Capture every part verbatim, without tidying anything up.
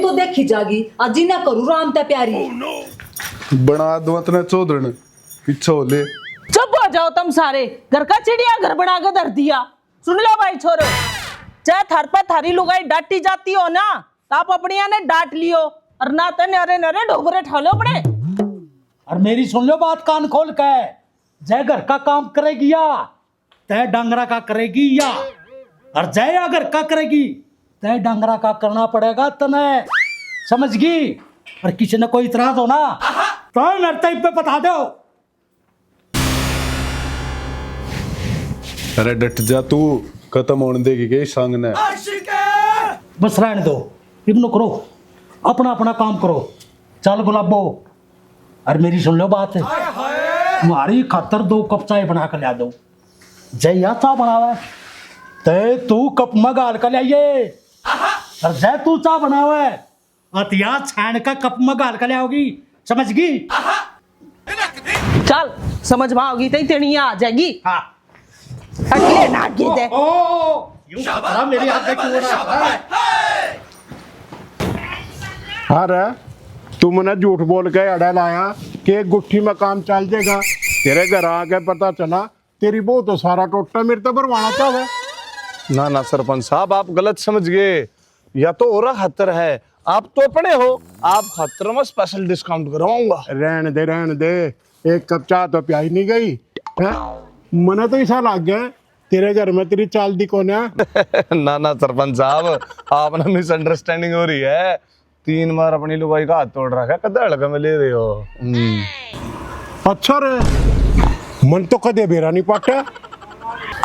तो देखी जागी, आज ही ना करूँ राम ते प्यारी। बना दो इतने चौधरण, पीछे हो ले। चुप हो जाओ तुम सारे, घर का चिड़िया घर बना के धर दिया। सुन लो भाई छोरो, चाहे थार पे थारी लुगाई डांटी जाती हो ना, तो आप अपनिया ने डांट लियो, और ना तो नरे नरे ढोबरे ठा लो अपने। और मेरी सुन लो बात कान खोल के, जय घर का काम करेगी या तय डांगरा का करेगी या, और जय या घर का करेगी, तय डांगरा का करना पड़ेगा तने, समझ गई? और किसी ने कोई इतराज हो ना, तो मेरे तय पे बता दो। अरे डट जा तू, खत्म होने देगी के संग ने। बस रहने दो, इब नो करो, अपना अपना काम करो। चल गुलाबो, और मेरी सुन लो बात, तुम्हारी खातर दो कप चाय बना कर ला दो। जय या चाय बनावे, ते तू कप में गाल कर लाइए, और जय तू चाय बनावे, अतिया छान का कप में गाल कर लाओगी, समझ गई? चल, समझ में आओगी, तई तेनिया आ जाएगी। हाँ। अगले ना आगे दे। ओ, ओ, ओ, यूं पकड़ा मेरी आगे क्यों हो रहा है? अरे, तू मने झूठ बोल के अड़ा लाया कि एक गुट्ठी में काम चल जाएगा। तेरे घर आके पता चला, तेरी बहू तो सारा टोटा मेरे तो भरवाना चाहे। ना, ना सरपंच साहब, आप गलत समझ गए। या तो और खातर है, आप तो अपने हो, आप खातर मैं स्पेशल डिस्काउंट करवाऊंगा। रहन दे, रहन दे, एक कप चाय तो प्याई नहीं गई, हैं? मने तो ऐसा लग गया, तेरे घर में तेरी चाल दी कोन्या। ना, ना सरपंच साहब, आप ना मिसअंडरस्टैंडिंग हो रही है। तीन बार अपनी लुगाई का हाथ तोड़ रखा, कदे हल्का में ले रहे हो? हम्म। अच्छा रे, मन तो कदे बेरा नहीं पाटा।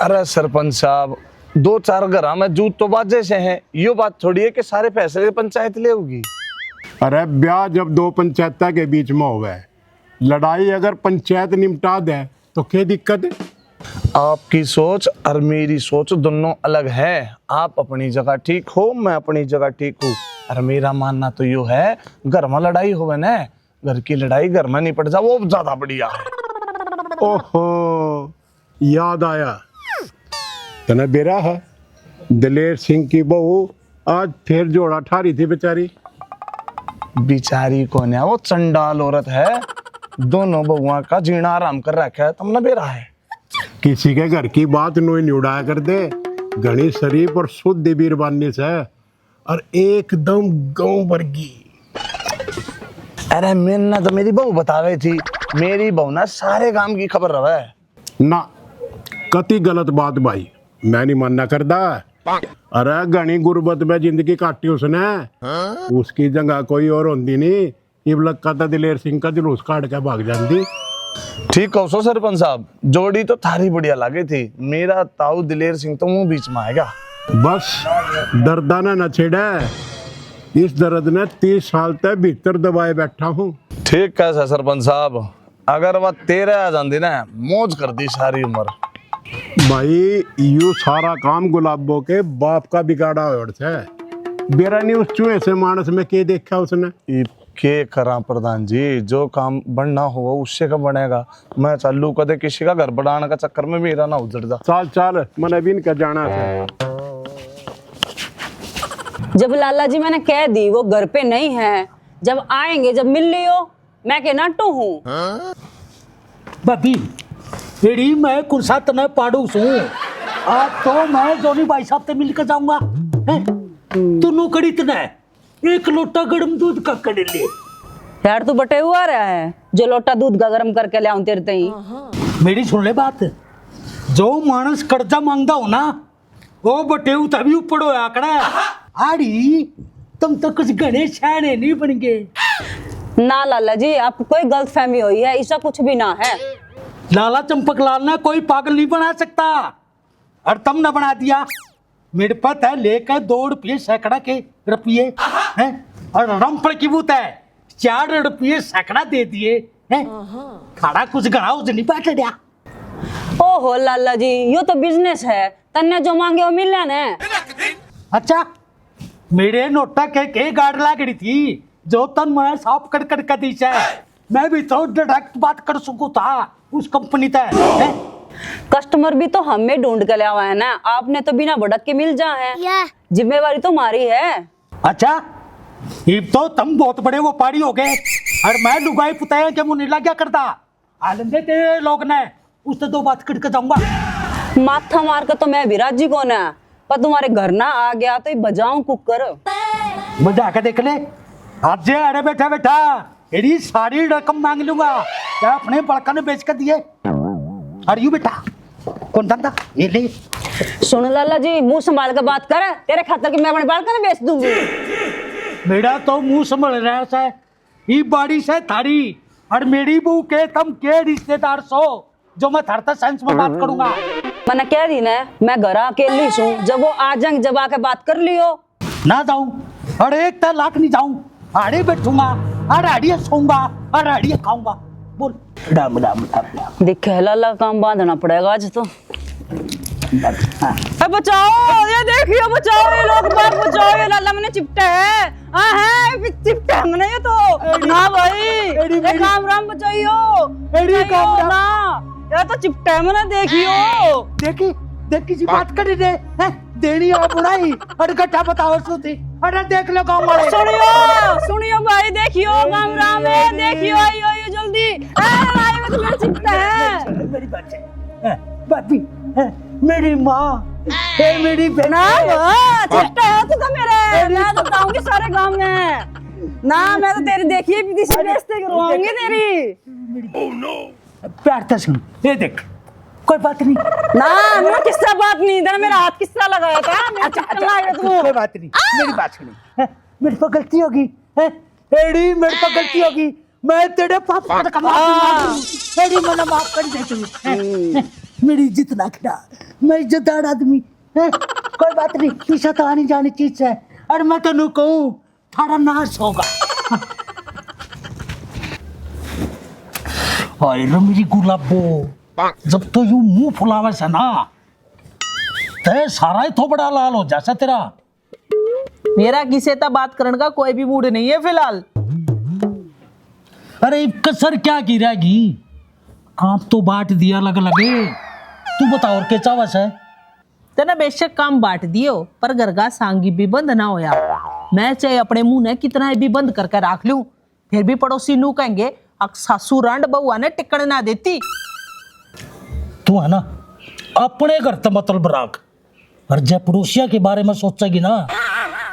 अरे सरपंच साहब, दो चार घरां में जूत तो बाजे से हैं, यो बात थोड़ी है कि सारे फैसले पंचायत लेगी। अरे ब्याह जब दो पंचायत के बीच में होवे, लड़ाई अगर पंचायत निपटा दे तो क्या दिक्कत है? आपकी सोच और मेरी सोच दोनों अलग है। आप अपनी जगह ठीक हो, मैं अपनी जगह ठीक हूँ। और मेरा मानना तो यो है, घर में लड़ाई होवे ना, घर की लड़ाई घर में निपट जा, वो ज्यादा बढ़िया है। ओहो, याद आया, तने बेरा है, दिलेर सिंह की बहू आज फिर जोड़ा ठा रही थी बेचारी। बेचारी कोन्या, वो चंडाल औरत है, दोनों बहुआ का जीना आराम कर रखा है, तुमने बेरा है। किसी के घर की बात नोई नहीं उड़ाया कर दे, घनी शरीफ और शुद्ध बीरबानी से, और एकदम गांव वर्गी। अरे मैंने तो मेरी बहू बतावे थी, मेरी बहू ना सारे काम की खबर रहे। ना, कति गलत बात भाई, मैं नहीं मानना करदा। अरे घनी गुर्बत में जिंदगी काटी उसने, उसकी जगह कोई और होंदी नहीं, इब लक्का तो दिलेर सिंह का जुलूस काट के भाग जाती। ठीक कहो सो सरपंच साहब, जोड़ी तो थारी बढ़िया लागे थी, मेरा ताऊ दिलेर सिंह तो मुंह बीच में आएगा। बस दर्दा ने न छेड़े, इस दर्द ने तीस साल तक भीतर दबाए बैठा हूँ। ठीक कह सा सरपंच साहब, अगर वह तेरे आ जाती ना, मौज कर दी सारी उम्र। भाई, यू सारा काम गुलाबो के बाप का बिगाड़ा होड़ से। बेरा नहीं उस चूहे से मानस में के देखा उसने। इब के करा प्रधान जी, जो काम बनना हो उससे का बनेगा। मैं चालू कदे किसी का घर बनाने का चक्कर में मेरा ना उजड़ जा। चाल चाल, मैंने भी इनका जाना है। जब लाला जी मैंने कह दी वो घर पे नहीं है, जब आएंगे जब मिल लियो। मैं के नाटू हूँ। भाभी, एड़ी मैं कुण सा तने पाड़ू सूं? आज तो मैं जोनी भाई साहब ते मिल के जाऊंगा। हैं? तू नौकरी तने एक लोटा गर्म दूध का कर ले। यार, तू बटे हुआ रहा है, जो लोटा दूध का गर्म करके ले आऊं तेरे ताई। मेरी सुन ले बात, जो मानस कर्जा मांगदा हो ना, ओ बटेऊ तभी ऊपर होया करे। आड़ी, तुम तो कुछ घणे शाणे नहीं बन गए। ना लाला जी, आपको कोई गलतफहमी हुई है, ऐसा कुछ भी ना है। लाला चंपकलाल ने कोई पागल नहीं बना सकता, और तुमने बना दिया। मेरे पास है लेकर दो रुपये सैकड़ा के रुपये, हैं, और रंपड़ की बूत है, चार रुपये सैकड़ा दे दिए, हैं। खाड़ा कुछ घणा उज नहीं बैठ रहा। ओहो लाला जी, यो तो बिजनेस है, तन्ने जो मांगे वो मिले ने। अच्छा, मेरे नोटा के के गाड़ लाग रही थी, जो तन मैं साफ कड़ कड़ के दी से। मैं भी तो डायरेक्ट बात कर सकूं था उस कंपनी ते, हैं? कस्टमर भी तो हमें ढूंढ के ले आवा है ना, आपने तो बिना भड़क के मिल जा है। या। जिम्मेवारी तो हमारी है। अच्छा, इब तो तुम बहुत बड़े वो पाड़ी हो गए, और मैं लुगाई पुताया के मुंह नहीं लाग्या करता। आ लेंदे तेरे लोग ने, उससे दो बात कट के जाऊंगा। माथा मार के तो मैं भी राजी कोना, पर तुम्हारे घर ना आ गया तो ये बजाऊं कुकर। बजा के देख ले, आज जे अरे बैठा बैठा एड़ी सारी रकम मांग लूंगा, क्या अपने बड़का ने बेच के दिए। और यू बेटा, कौन धंधा ये ले। सुन लाला जी, मुंह संभाल के बात कर, तेरे खातर कि मैं अपने बालका ने बेच दूंगी। मेरा तो मुंह संभल रहा है, ई बाड़ी से थारी और मेरी बहू के, तम के रिश्तेदार सो जो मैं थारे तै सेंस में बात करूंगा? मैंने कह दी ना, मैं घर अकेली सूं, जब वो आ जाएंगे, जब आके बात कर लियो। ना जाऊं, अरे एक तलाक नहीं जाऊं, आड़े बैठूंगा, और आड़िए सोऊंगा, और आड़िए खाऊंगा। बोल, राम राम राम राम। देखे लाला, काम बांधना पड़ेगा आज तो। हाँ। ए, बचाओ, ये देखियो, बचाओ, ये लोग बाग बचाओ, ये लाला मैंने चिपटा है। हाँ है, ये चिपटा है मैंने ये तो। एड़ी, ना भाई, एड़ी ए, मेरी। राम राम बचाइयो। एड़ी बचाइयो काम राम। ना, ये तो चिपटा है मैंने, देखियो। देखी, देखी जी बात कर दे, हैं? देनी हो बुढ़ाई, अरे गट्ठा बताओ सूती, अरे देख लो गाँव वाले। सुनियो, सुनियो भाई, देखियो, गाँव राम है, देखियो, आइयो, आइयो जल्दी। ए, भाई, मैं तुम्हें चिपटा है। मेरी बात है, हैं, भाभी, हैं, मेरी माँ, ए, मेरी बहन। ना, वो चिपटा है तू तो मेरे, मैं तो बताऊंगी सारे गाँव में। ना, मैं तो तेरी देखिए भी किसी बेइज्जती करवाऊंगी तेरी। प्यार तो सुन, ये देख, कोई बात नहीं। ना, मैं किससे बात नहीं, इधर मेरा हाथ किससे लगाया था? मेरे अच्छा, चक्कर अच्छा, लगा तू। कोई बात नहीं, मेरी बात सुनी। हैं, मेरे पर गलती होगी, हैं? एड़ी, मेरे पर गलती होगी, मैं तेरे पापा का माफी मांग लूं। एड़ी, मैंने माफ कर दे तू, हैं? हैं? मेरी इज्जत ना खिला, मैं इज्जतदार आदमी, हैं? कोई बात नहीं, पीछा तो आनी जानी चीज है। और मैं तेनू कहूँ, थारा नाश होगा। हाय रे मेरी गुलाबो, जब तो यू मुंह फुलावे से ना, ते सारा ही थोबड़ा लाल हो जा से तेरा। मेरा किसे ता बात करने का कोई भी मूड नहीं है फिलहाल। अरे, इब कसर क्या की रहेगी? काम तो बांट दिया लग लगे। तू बता, और के चाहवे से? तने बेशक काम बांट दियो, पर घर का सांगी भी बंद ना होया। मैं चाहे अपने मुंह ने कितना भी बंद करके राख लूं, फिर भी पड़ोसी नू कहेंगे, "अक सासू रांड बहुआ ने टिकण ना देती।" तू है ना, अपने घर ते मतलब राख, और जब पड़ोसिया के बारे में सोचेगी ना,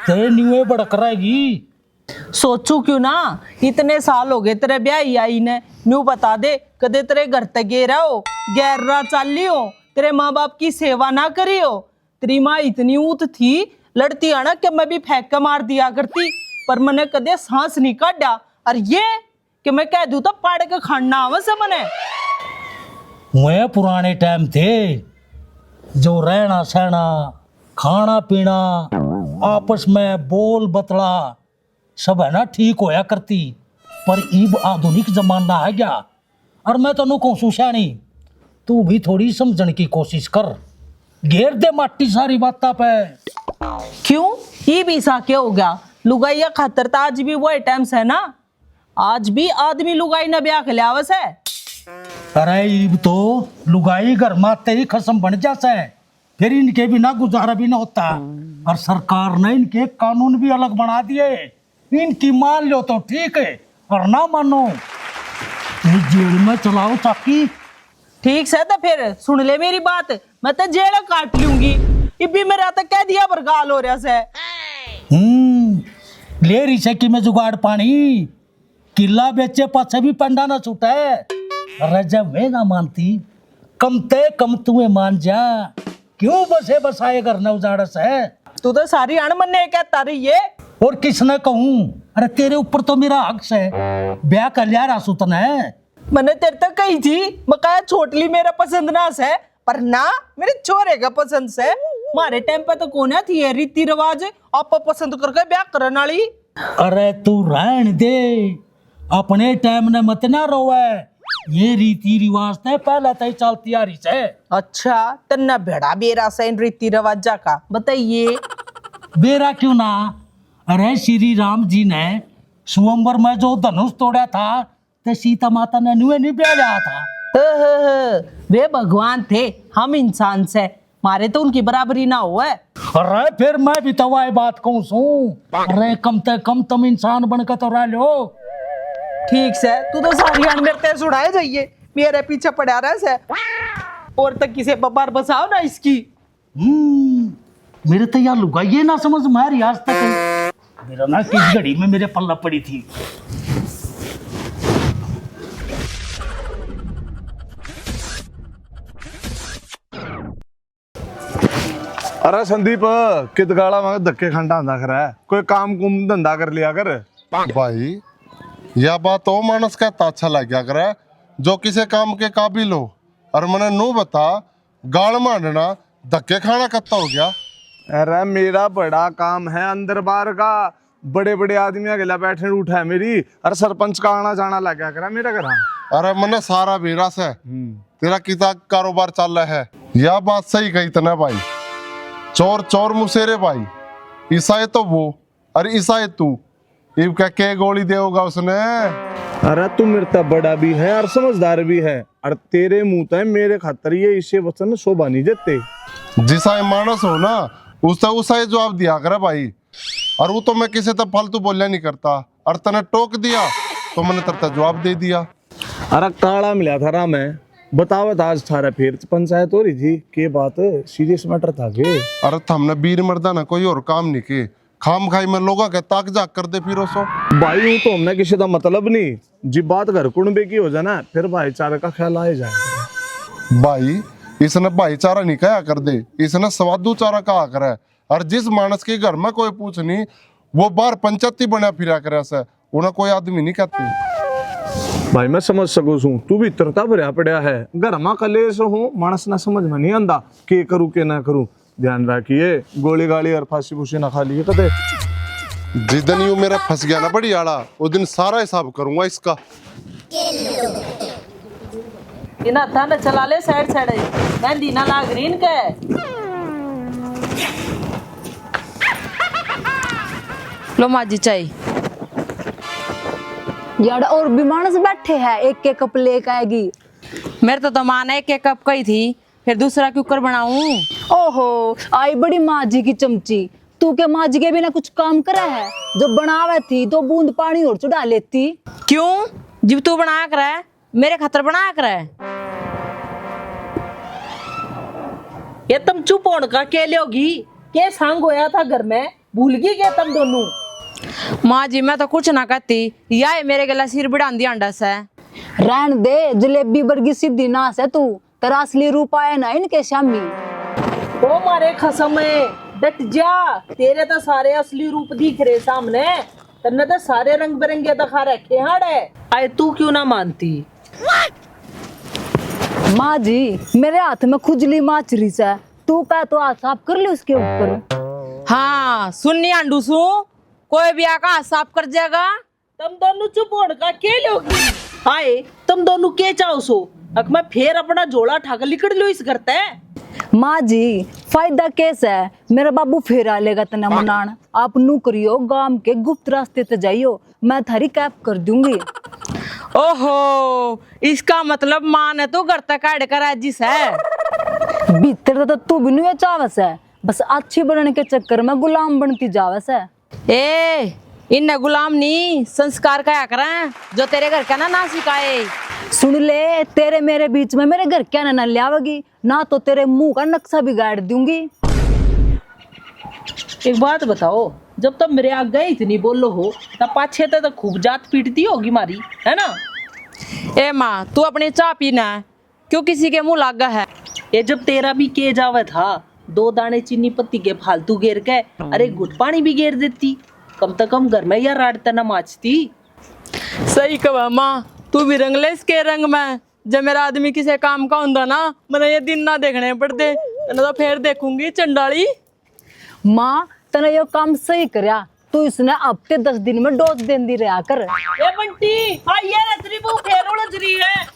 तेरे न्यूए भड़क रहेगी। सोचू क्यों ना, इतने साल हो गए तेरे ब्याह ही आई ने। न्यू बता दे, कदे तेरे घर ते गए रहो, गैर राह चाली हो, तेरे माँ बाप की सेवा ना करी हो। तेरी माँ इतनी ऊत थी, लड़ती आना कि मैं भी फेंक के मार दिया करती, पर मैंने कदे सांस नहीं काढ़ा। और ये कि मैं कह दूं तो पाड़ के खाना आवे से मने। वह पुराने टाइम थे, जो रहना सहना, खाना पीना, आपस में बोल बतला, सब है ना ठीक होया करती, पर इब आधुनिक जमाना आ गया, और मैं तन्नू कहूँ सूं स्याणी, तू भी थोड़ी समझण की कोशिश कर, घेर दे माटी सारी बातां पे। क्यों, ये भी सा क्या हो गया? लुगाइया खातर तो आज भी वही टाइम से ना, आज भी आदमी लुगाई ने ब्याह के ल्यावे से। अरे इब तो लुगाई घर माते ही खसम बन जा से, फिर इनके बिना गुजारा भी ना होता। और सरकार ने इनके कानून भी अलग बना दिए। इनकी मान लो तो ठीक है, और ना मानो तो जेल में चलाओ चाकी। ठीक से तो फिर सुन ले मेरी बात, मैं तो जेल काट लूंगी। इब्बी मेरा तो कह दिया पर गाल हो रहा से। हम्म, ले रही से कि मैं जुगाड़ पानी, किला बेचे पाछे भी पंडा ना छूटे। अरे जब वे ना मानती, कम ते कम तू ए मान जा। क्यों बसे बसाए घर न उजाड़स है? तू तो सारी अणमन्ने कहता रही है। और किसने कहूं? अरे तेरे ऊपर तो मेरा हक से, ब्याह कर लिया रासू तने। मैंने तेरे तक कही थी, मैं कहा छोटली मेरा पसंद ना से, पर ना, मेरे छोरे का पसंद से। मारे टाइम पे तो कोन्या थी ये रीति रिवाज, आप पसंद करके ब्याह करन वाली। अरे तू रहन दे, अपने टाइम ने मत ना रोवे। ये रीति रिवाज ते पहले ते ही चलती आ रही से। अच्छा, तन्ने भेड़ा बेरा से इन रीति रिवाजा का, बताइए। बेरा क्यों ना? अरे श्री राम जी ने स्वयंवर में जो धनुष तोड़ा था, ते सीता माता ने नुए नहीं ब्याह लिया था। हो, हो, हो, वे भगवान थे, हम इंसान से। मारे तो उनकी बराबरी ना हो है। अरे फिर मैं भी तो वाई बात कहूँ सूं। अरे कम ते कम तुम इंसान बनकर तो रह लो। ठीक से, तू तो सारी हाण मेरे ते छुड़ाए जाइए, मेरे पीछे पड़ा रह से। और तक किसे बबार बसाओ ना इसकी। हम्म, मेरे तो यार लुगाई ये ना समझ में आ रही आज तक। मेरा ना किस घड़ी में मेरे पल्ला पड़ी थी। अरे संदीप, कित गाला में धक्के खांडा आंदा करे, कोई काम कुम धंधा कर लिया कर। भाई, या बात तो मानस का अच्छा लग गया करे, जो किसी काम के काबिल हो। और मने नू बता, गाल मांडना, धक्के खाना कत्ता हो गया? अरे मेरा बड़ा काम है अंदर बाहर का, बड़े बड़े आदमियां गेला बैठने उठा है मेरी। अरे सरपंच का आना जाना लग गया करा मेरा घर। अरे मने सारा बेरा से हम्म। तेरा किता कारोबार चल रहा है। या बात सही कही तने भाई, चोर चोर मुसेरे भाई, ईसाई तो वो, अरे ईसाई तू, इब क्या के गोली देगा उसने? अरे तू मेरे ते बड़ा भी है और समझदार भी है, और तेरे मुंह ते मेरे खातर ये इसे वचन शोभा नहीं देते। जिसा ये मानस हो ना, उससे उसा ही जवाब दिया करे भाई। और वो तो मैं किसी तक फालतू बोलिया नहीं करता, और तने टोक दिया तो मैंने तेरे तक जवाब दे दिया। अरे काला मिला था रा मैं, बतावे था आज थारा फिर पंचायत हो रही थी, के बात सीरियस मैटर था के? अरे थमने बीर मर्दा ना कोई और काम नहीं के, खाम खाई में लोगों के ताक जाक कर दे फिरो सो। भाई, यूं तो हमने किसी का मतलब नहीं, जी बात घर कुणबे की हो जाए ना, फिर भाईचारे का ख्याल आ ही जाए। भाई, इसने भाईचारा नहीं कहा कर दे, इसने स्वादुचारा कहा करे। और जिस मानस के घर में कोई पूछ नहीं, वो बाहर पंचायती बना फिरा करे से, उन्हें कोई आदमी नहीं कहते। भाई, मैं समझ सकूं सूं, तू भी तरता भरया पड़ा है, घर में कलेश हो, मानस ना समझ में नहीं आंदा, के करूं के ना करूं। ध्यान रखिए, गोली गाली और फांसी फूसी ना खा लिए कदे। जिस दिन यू मेरा फंस गया ना बड़ी आला, उस दिन सारा हिसाब करूंगा इसका। इना थाने चला ले साइड साइड, मेहंदी ना लाग रही इनके। लो माँ जी चाय। यार, और भी मानस बैठे हैं, एक एक कप लेके आएगी। मेरे तो, तो माँ ने एक एक कप कही थी, फिर दूसरा क्यूकर बनाऊं? ओहो, आई बड़ी माँ जी की चमची। तू के माँ जी के बिना कुछ काम करे है? जो बनावे थी, दो बूंद पानी और चढ़ा लेती। क्यों? जब तू बना कर है, मेरे खातर बना कर है। ये तुम चुप होने का के लोगी? के सांग होया था घर में? भूल गई के तुम दोनों? माँ जी, मैं तो कुछ ना कहती, या है मेरे गला सिर बिड़ांदी आंडा से। रहन दे, जलेबी बरगी सीधी नास है तू। तेरा असली रूप आया ना इनके सामने। ओ मारे खसम है, डट जा, तेरे तो सारे असली रूप दिख रहे सामने, तन्ने तो सारे रंग बिरंगे दिखा रखे हाड़े। आए तू क्यों ना मानती? माँ जी, मेरे हाथ में खुजली माच रही से, तू कह तो हाथ साफ कर ले उसके ऊपर। हाँ, सुननी आंडू सू, कोई भी आका हाथ साफ कर जाएगा। तुम दोनों चुप होने का के लोगी? हाय, तुम दोनों के चाहो सो? अक मैं फिर अपना झोला ठाकर लिकड़ लो इस घर ते। माँ जी, फायदा कैसा है? मेरा बाबू फिर आ लेगा तने मनान। आप नू करियो, गांव के गुप्त रास्ते ते जाइयो, मैं थारी कैप कर दूंगी। ओहो, इसका मतलब माँ ने तो घर तक काढ़ कर राजी से। भीतर तो तू भी नुए चाहवे से, बस अच्छी बनने के चक्कर में गुलाम बनती जावे से। ए, इन्हें गुलाम नहीं, संस्कार कहा करें, जो तेरे घर का ना, ना सिखाए। सुन ले, तेरे मेरे बीच में मेरे घर क्या ना, ना लियावेगी, ना तो तेरे मुंह का नक्शा बिगाड़ दूंगी। एक बात बताओ, जब तब मेरे आगे इतनी बोलो हो, तब पाछे तो, तो खूब जात पीटती होगी मारी, है ना? ए माँ, तू अपनी चाह पीना, क्यों किसी के मुंह लागा है? ये जब तेरा भी के जावे था, दो दाने चीनी पत्ती के फालतू गेर के, अरे घुट पानी भी गेर देती, कम से कम घर में या राड तना माचती। सही कहा माँ, तू भी रंग ले इसके रंग में। जब मेरा आदमी किसी काम का होंदा ना, मैंने ये दिन ना देखने पड़ते, मैंने तो फिर देखूंगी चंडाली। माँ, तने यो काम सही करया, तू इसने हफ्ते दस दिन में डोज देंदी रहा कर। ए बंटी, आ ये रजरी बहू फेर उलझ रही है।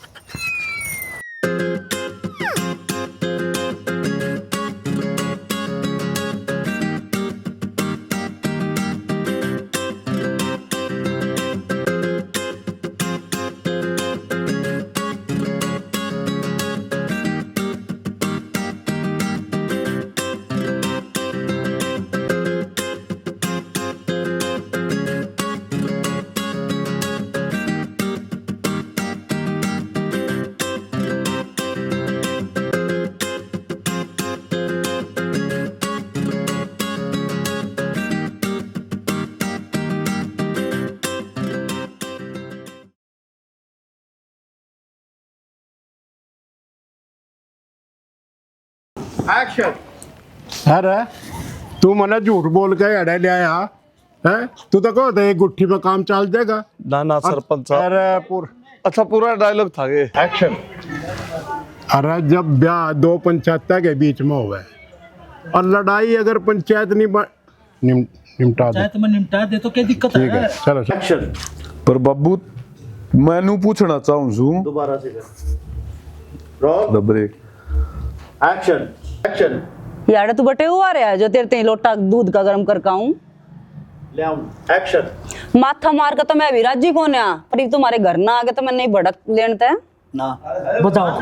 अरे, तू मने झूठ बोल के अड़े ले आया, हैं? तू तो कहो था एक गुट्ठी में काम चल जाएगा। ना, ना, सरपंच साहब। अरे, पूर- अच्छा, पूरा डायलॉग था ये। अरे, जब ब्याह दो पंचायत के बीच में होवे और लड़ाई अगर पंचायत नहीं बन-, निम-, निमटा दे। पंचायत में निमटा दे तो क्या दिक्कत ठीक है? चलो, चलो। पर बाबू, मैं नू पूछना चाहूँ छू। दोबारा से कर। Roll। The break। Action। Action। यार, तू बटे हुआ रहा है जो तेरे ते लोटा दूध का गर्म करके आऊं। ले आऊं। Action। माथा मार के तो मैं अभी राजी कोन्या, पर इब तुम्हारे घर ना आके तो मैं नहीं भड़क लेन ते। ना, बताओ।